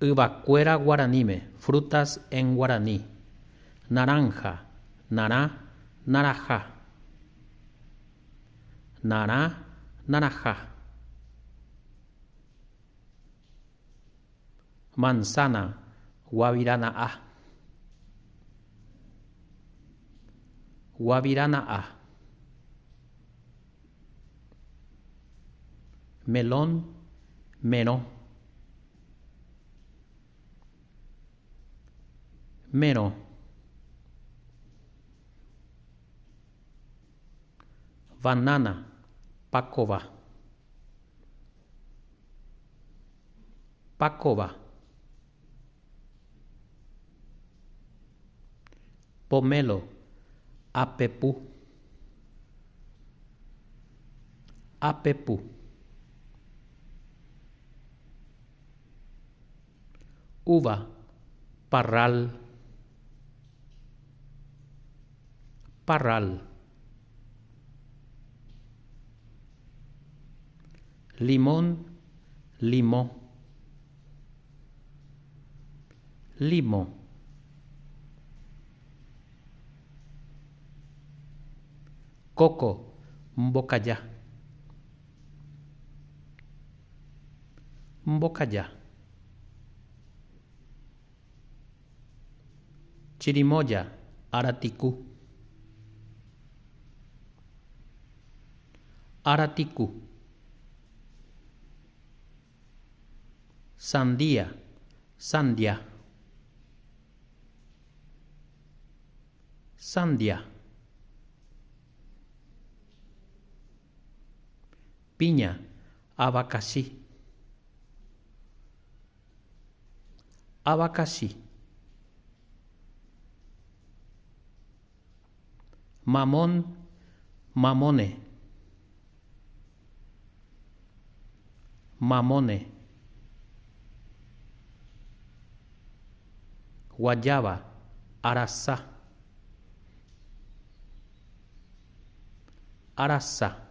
Yvakuéra guaraníme, frutas en guaraní. Naranja, narã, naraja. Narã, naraja. Manzana, guavirana'a. Guavirana'a. Melón, merõ. Merõ. Banana, pakova. Pakova. Pomelo, apepu. Apepu. Uva, parral. Parral. Limón, limó. Limó. Coco, mbokaja. Mbokaja. Chirimoya, aratiku. Aratiku. Sandía, sandia. Sandia. Piña, avakachi. Avakachi. Mamón, mamone. Mamone. Guayaba, arasa. Arasa.